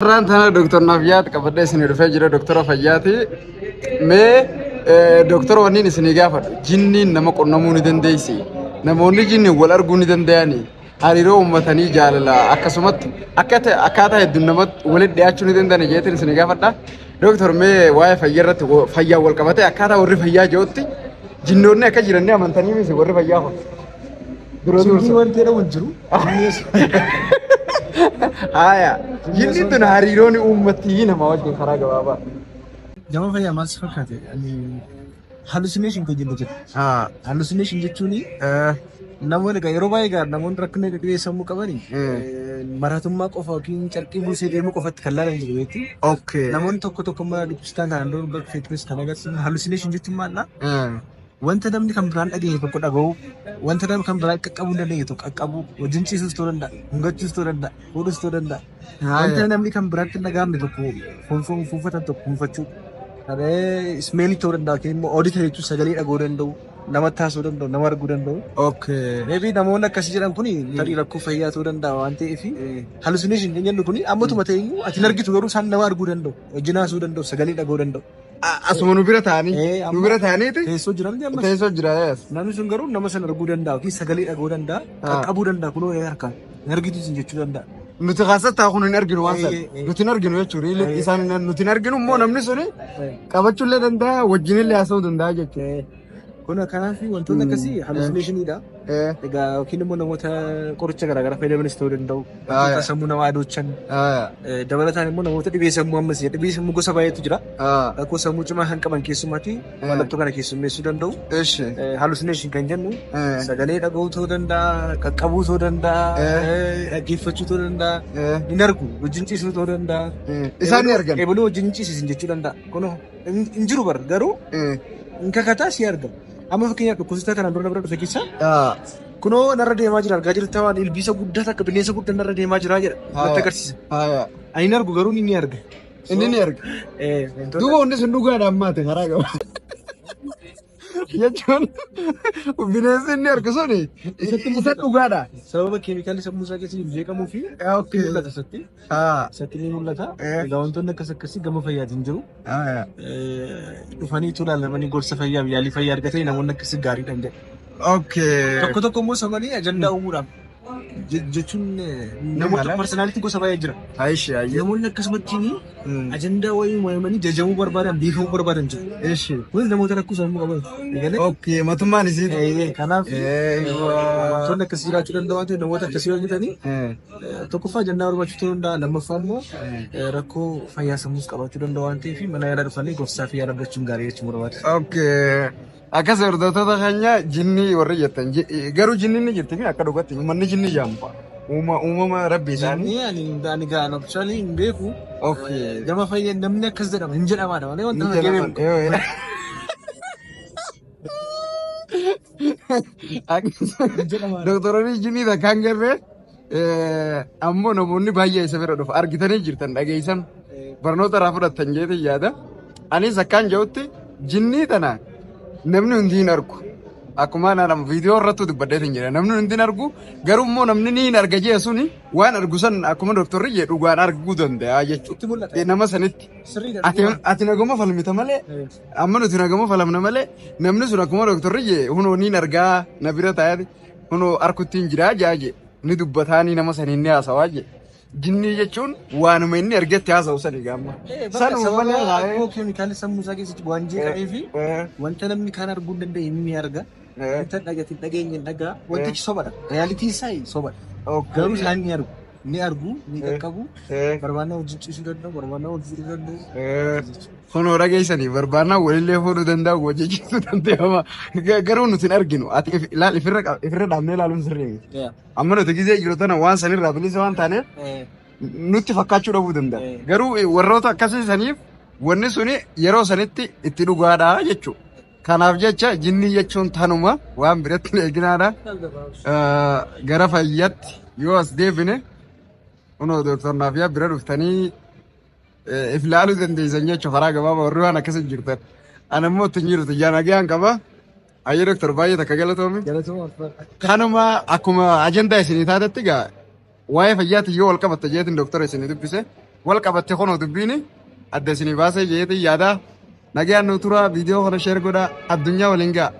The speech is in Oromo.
Har'aan tana Dooktar Naafyaat qabadhee isinii dhufee jira Dooktora Fayyaati. Mee Dooktora wanniin isinii gaafadhu jinniin nama qunnamuu ni dandeessi. Namoonni jinniin wal arguu ni danda'ani. Hariiroo uummatanii jaalala akkasumatti akkaataa hedduun namatti walitti dhiyaachuu ni danda'ani jeetiin isinii gaafadha. Dooktar mee waa'ee fayyaa irratti fayyaan wal qabatee akkaataa warri fayyaa jirutti jinnoonni akka jiran ni amantanii miti warri fayyaa kun. Dura Jinni dursa. wanti jedhamu hin jiru. Haaya. Jinni tun hariiroon uummattii nama wajjin karaa gabaabaa. Gama fayyaa maal si fakkaate? Ani hallucination kan jennu jira. Hallucination jechuun namoonni egaa yeroo baay'ee egaa namoonni rakkina dhibee sammuu qabani maratummaa qofa yookiin carqii buusee deemuu qofatti kan laalan jiru beekti. Okay. Namoonni tokko tokko immoo dhukkubsataan kanaan dura bakka feeturis kan agarsiisan hallucination jechuun maal Wanta namni kan biraan dhageenye tokko dhaga'uu, wanta namni kan biraan qaqqabuu hin dandeenye tokko qaqqabuu, wajjin ciisuus ta'uu danda'a, hungachuus ta'uu danda'a, fuudhus ta'uu danda'a. Wanta namni kan biraatti hin dhaga'amne tokko fuunfatan tokko fuunfachuu. Ismeelii ta'uu danda'a yookiin immoo auditory jechuun sagalee dhaga'uu danda'u, namatti haasa'uu danda'u, nama arguu danda'u. Okay. Maybe namoonni akkasii jedhan kun tarii rakkoo fayyaa ta'uu danda'a waan ta'eef hallucination kan jennu kun ammatuma ta'e iyyuu ati hin argitu garuu isaan nama arguu danda'u, wajjin haasa'uu danda'u, sagalee dhaga'uu danda'u. Asuma nu bira taa'anii. Nu bira taa'aniiti. Teessoo jiran ammas. Teessoo jira yes. Namni sun garuu nama sana arguu danda'a yookiin sagalee dhaga'uu danda'a, qaqqabuu danda'a kunoo harkaan hin argitu isin jechuu danda'a. Nuti kaasatti haa kun hin arginu waan sana. Nuti hin arginu jechuudha. Isaan nuti hin arginu immoo namni suni qabachuullee danda'a wajjinillee haasa'uu danda'a jechuudha. Kun kanaaf wantoonni akkasii hallucinationidha. Egaa yookiin immoo namoota qoricha garaagaraa fayyadamanis ta'uu danda'u. Wantoota sammuu namaa adoochan. Dabalataan immoo namoota dhibee sammuu ammas dhibee sammuu gosa baay'eetu jira. Rakkoo sammuu cimaa kan qaban keessumaatti mallattoo kana keessummeessuu danda'u. Hallucination kan jennu sagalee dhaga'uu ta'uu danda'a, qaqqabuu ta'uu danda'a, dhaggeeffachuu ta'uu danda'a, hin argu, wajjin ciisuu ta'uu danda'a. Isaan ni argan. Ebaluu wajjin ciisisin jechuu danda'a. Kunoo hin jiru bar garuu hin kakataa si arga. Amma fakkeenyaaf dhukkubsataa kanaan dura bira dhufe keessa kunoo narra deemaa jira argaa jirta waan ilbiisa guddaa takka bineensa guddaa narra deemaa jira jedha natti agarsiisa. Ani hin argu garuu inni ni arga. Inni ni arga. Duuba wanni sun dhugaadha ammaati karaa qaba. Jechuun bineensi inni argu suni isa dhugaadha. Sababa keemikaalli sammuu isaa keessa jiru jeeqamuu fi mul'ata isatti. Isatti ni mul'ata. Egaa wantoonni akkas akkasii gama fayyaatiin jiru. Dhufanii ilaalamanii gorsa fayyaa fi yaalii fayyaa argatanii namoonni akkasii gaariidha jedha. Tokko tokko immoo sobanii ajandaa uumuudhaaf jechuun namoota personality gosa baay'ee jira. Namoonni akkasumatti ajandaa wayii uumamanii jajamuu barbaadan beekamuu barbaadan jiru. Kunis namoota rakkoo sammuu qaban. Okay, matummaan isii. Kanaaf wantoonni akkasii jiraachuu danda'u waan ta'eef namoota akkasii hojjetanii tokkoffaa ajandaa barbaachuu ta'uu danda'a lammaffaa immoo rakkoo fayyaa sammuus qabaachuu danda'u waan ta'eef mana yaalaa dhufanii gorsaa fi yaala argachuun gaarii jechuun barbaada. Okay. Akkas hordoftoota keenya jinni warri jettan garuu jinni ni jirti akka dhugatti uummanni jinni jedhamu uumama rabbi isaanii. Jinni ani gaan optionii hin beeku. Okay. Gama fayyaa namni akkas jedhama hin jedhamaadha malee wanta kana beeku. Doktoroonni jinni takkaan garree ammoo namoonni baay'ee isa bira dhufu argitanii jirtan dhageessan barnoota irraa fudhattan jeetiin yaada. Anis akkaan jedhutti jinnii tana namni hundi hin argu. Akkuma naan viidiyoo irratti dubbadheetiin jira. Namni hundi hin argu garuu immoo namni ni hin arga jee suni waan argu san akkuma doktorri jee dhugaan arguu danda'a jechuudha. Nama sanitti. Ati naguma falmita malee amma nuti naguma falmna malee namni sun akkuma doktorri jee hunoo ni argaa na bira taa'ee hunoo arkutti hin jiraa jaa jee ni dubbataanii nama saniin ni haasawaa jee. Jinnii jechuun waanuma inni argetti haasa'u sani gaamma. Sanuma malee rakkoo keemikaalli sammuu isaa keessatti waan jeeqamee fi wanta namni kaan arguu hin dandeenye inni arga. Wanta dhagate hin dhageenye hin dhaga'a. Wantichi sobadha. Reyaalitiin isaa sobadha. Garuu isaan ni argu. Ni argu, ni qaqqabu. Barbaannaa wajjin ciisuu danda'u, barbaannaa wajjin fuudhuu danda'u. Kunoo dhageessanii barbaannaa walillee fuudhuu danda'u, wajjin ciisuu danda'ama. Garuu nuti hin arginu. Ati ilaal ifirra dhaabnee ilaaluun sirrii miti. Amma nuti gizee jiru tana waan sanirraa bilisa waan taaneef nutti fakkaachuu dhabuu danda'a. Garuu warroota akkasii saniif wanni suni yeroo sanitti itti dhugaadha jechuudha. Kanaaf jecha jinnii jechuun tanuma waan biratti hin eeginaadha. Gara fayyaatti yoo as deebine kunoo Dooktar Naafiyaa bira dhuftanii if ilaaluu dandeessan jechuudha karaa gabaabaa warri waan akkasii jirtan. Ani immoo ittiin jirtu ijaan nagaan qaba. Ayyee Dooktar baay'ee takka galatoomi. Kanuma akkuma ajandaa isinii taatetti gaa waa'ee fayyaatti yoo wal qabatte jeetiin doktara isinii dubbise. Wal qabatte kunoo dubbiini adda isinii baasee jeetii yaada. Nagaan nu tura, viidiyoo kana share godhaa, addunyaa waliin ga'a.